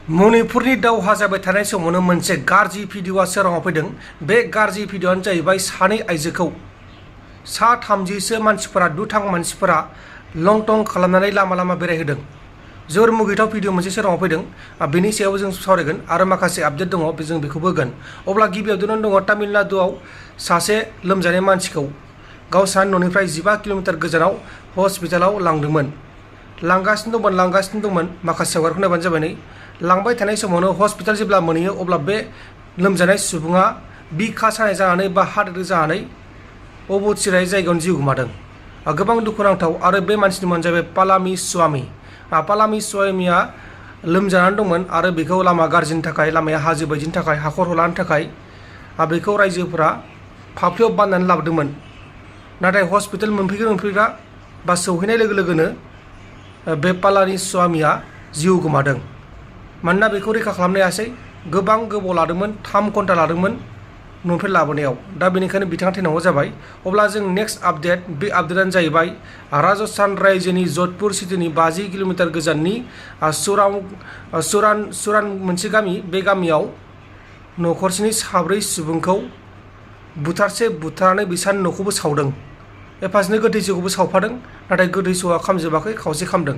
मणिपुरनि दावहा जाबाय थानाय समावनो मोनसे गाज्रि भिडिअआ सोराङाव फैदों। बे गाज्रि भिडिअआनो जाहैबाय सानै आइजोखौ सा 30सो मानसिफोरा दुथां मानसिफोरा लंटं खालामनानै लामा लामा बेरायहोदों। जोबोर मुगैथाव भिडिअ मोनसे सोराङाव फैदों। बेनि सायाव जों सावरायगोन आरो माखासे आपडेट दङ, जों बेखौबो होगोन। अब्ला गिबियाव दङ तामिलनाडुआव सासे लोमजानाय मानसिखौ गावसानि न'निफ्राय 15 किल'मिटार गोजानाव हस्पिटालाव लांगासिनो दंमोन। माखासे सावगारिखौ नायबानो जाबाय। नै लांबाय थानाय समावनो हस्पिटाल जेब्ला मोनहैयो अब्ला बे लोमजानाय सुबुङा बिखा सानाय जानानै बा हार्ट एटेक जानानै अबथिरायै जायगायावनो जिउ गोमादों। गोबां दुखुनांथाव। आरो बे मानसिनि मुङानो जाबाय पालामी स्वामीया लोमजानानै दंमोन आरो बेखौ लामा गाज्रिनि थाखाय, लामाया हाजो बायदिनि थाखाय, हाखर हलानि थाखाय बेखौ रायजोफोरा फाफ्लियाव बाननानै लाबोदोंमोन। नाथाय हस्पिटाल मोनफैग्रा बा सौहैनाय लोगो लोगोनो बे पालामी स्वामीया जिउ गोमादों। मानोना बेखौ रैखा खालामनो हायासै। गोबां गोबाव लादोंमोन, 3 घन्टा लादोंमोन न'निफ्राय लाबोनायाव। दा बेनिखायनो बिथाङा थैनांगौ जाबाय। अब्ला जों नेक्स्ट आपडेट, बे आपडेटआनो जाहैबाय राजस्थान रायजोनि जधपुर सिटिनि 50 किल'मिटार गोजाननि सुरान मोनसे गामि। बे गामियाव न'खरसेनि 4 सुबुंखौ बुथारनानै बिसानि न'खौबो सावदों। फार्स्टनो गोथैसोखौबो सावफादों, नाथाय गोथैसोआ खामजोबाखै, खावसे खामदों।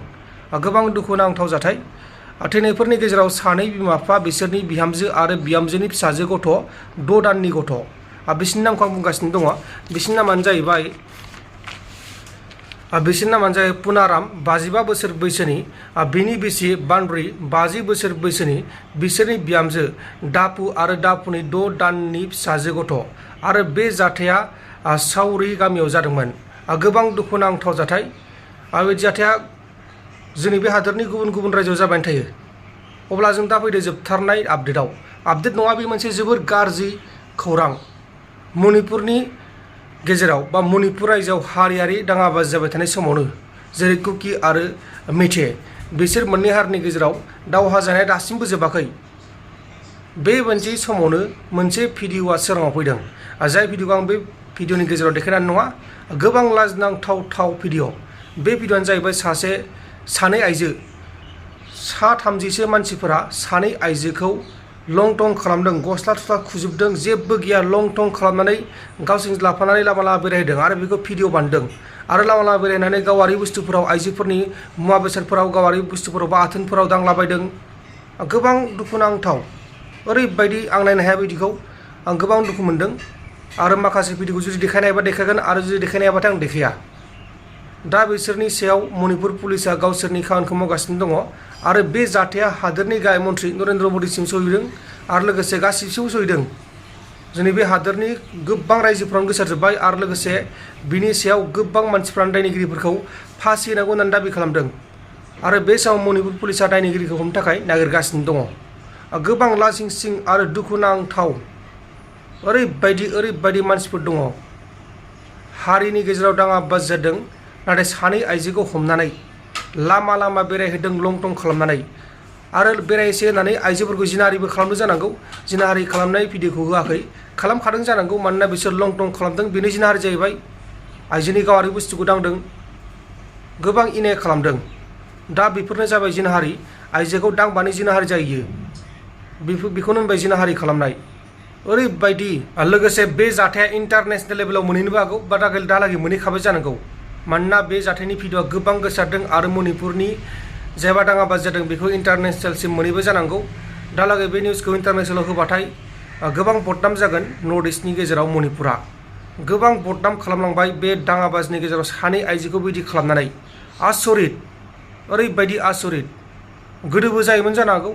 गोबां दुखुनांथाव जाथाय। थैनायफोरनि गेजेराव 2 बिमा-बिफा, बिसोरनि बिहामजो आरो बिहामजोनि फिसाजो गथ', 6 दाननि गथ'। बिसोरनि नामखौ आं बुंगासिनो दङ। बिसोरनि नामानो जाहैबाय पुनाराम, 55 बोसोर बैसोनि, बिनि बिसि बानद्रि, 50 बोसोर बैसोनि, बिसोरनि बिहामजो दापु आरो दापुनि 6 दाननि फिसाजो गथ'। आरो बे जाथाया सावरि गामियाव जादोंमोन। गोबां दुखुनांथाव जाथाय। बे जाथाया जोंनि बे हादोरनि गुबुन गुबुन रायजोआव जाबाय थायो। अब्ला जों दा फैदो जोबथारनाय आपडेटआव। आपडेट नङा, बे मोनसे जोबोर गाज्रि खौरां। मणिपुरनि गेजेराव बा मणिपुर रायजोआव हारियारि दाङाबाजि जाबाय थानाय समावनो, जेरै कुकी आरो मेथे, बिसोर मोननै हारिनि गेजेराव दावहा जानाया दासिमबो जोबाखै। बे मोनसे समावनो मोनसे भिडिअआ सोराङाव फैदों। जाय भिडिअखौ आं बे भिडिअनि गेजेराव देखायनाय नङा। गोबां लाजिनांथाव भिडिअ। बे भिडिअआनो जाहैबाय सानै आइजो, सा 30सो मानसिफोरा सानै आइजोखौ लंटं खालामदों, गस्ला थुस्ला खुजोबदों, जेबो गैया, लंटं खालामनानै गावसोरजों लाफानानै लामा लामा बेरायहोदों आरो बेखौ भिडिअ बानायदों। आरो लामा लामा बेरायनानै गावारि बुस्थुफोराव, आइजोफोरनि मुवा बेसादफोराव, गावारि बुस्थुफोराव बा आथोनफोराव दांलाबायदों। गोबां दुखुनांथाव। ओरैबायदि आं नायनो हाया बिदिखौ। आं गोबां दुखु मोनदों। आरो माखासे भिडिअखौ जुदि देखायनो हायोबा देखायगोन, आरो जुदि देखायनो हायाबाथाय आं देखाया। दा बिसोरनि सायाव मणिपुर पुलिसा गावसोरनि खामानिखौ मावगासिनो दङ। आरो बे जाथाया हादोरनि गाहाय मन्थ्रि नरेन्द्र मदिसिम सहैदों आरो लोगोसे गासिबोसिम सहैदों। जोंनि बे हादोरनि गोबां रायजोफ्रावनो गोसारजोब्बाय। आरो लोगोसे बिनि सायाव गोबां मानसिफ्रानो दायनिगिरिफोरखौ फासि होनांगौ होननानै दाबि खालामदों। आरो बे समाव मणिपुर पुलिसा दायनिगिरिखौ हमनो थाखाय नागिरगासिनो दङ। गोबां लाजिंसिं आरो दुखुनांथाव। ओरैबायदि मानसिफोर दङ। हारिनि गेजेराव दाङाबाजि जादों, नाथाय सानै आइजोखौ हमनानै लामा लामा बेरायहोदों लंटं खालामनानै। आरो बेरायसे होननानै आइजोफोरखौ जिनाहारिबो खालामदों जानांगौ। जिनाहारि खालामनाय भिडिअखौ होआखै, खालामखादों जानांगौ। मानोना बिसोर लंटं खालामदों, बेनो जिनाहारि जाहैबाय। आइजोनि गावारि बुस्थुखौ दांदों, गोबां इनाय खालामदों। दा बेफोरनो जाबाय जिनाहारि। आइजोखौ दांबानो जिनाहारि जायो, बेखौनो होनबाय जिनाहारि खालामनाय। ओरैबायदि। लोगोसे बे जाथाया इन्टारनेसनेल लेभेलाव मोनहैनोबो हागौ, बा दालागै मोनहैखाबाय जानांगौ। मानोना बे जाथायनि भिडिअआ गोबां गोसारदों आरो मणिपुरनि जायबा दाङाबाजि जादों बेखौ इन्टारनेसनेलसिम मोनहैबाय जानांगौ। दालागै बे निउसखौ इन्टारनेसनेलाव होबाथाय गोबां बदनाम जागोन। नर्थ इस्टनि गेजेराव मणिपुरा गोबां बदनाम खालामलांबाय बे दाङाबाजिनि गेजेराव सानै आइजोखौ बिदि खालामनानै। आसरित, ओरैबायदि आसरित। गोदोबो जायोमोन जानो हागौ,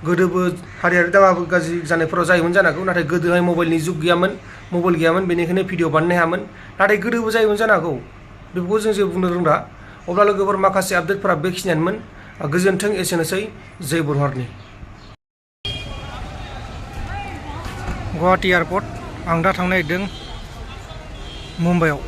गोदोबो हारियारि दाङाबाजि जानायफोराव जायोमोन जानो हागौ। नाथाय गोदोहाय मबाइलनि जुग गैयामोन, बेनिखायनो भिडिअ बानायनो हायामोन। नाथाय गोदोबो जायोमोन जानो हागौ, बेफोरखौ जों जेबो बुंनो रोंला। अब्ला लोगोफोर, माखासे आपडेटफोरा बेखिनियानोमोन। गोजोन्थों, एसेनोसै। जय बरहारनि। गुवाहाटी एयारपर्ट। आं दा थांनो नागिरदों मुम्बाइआव।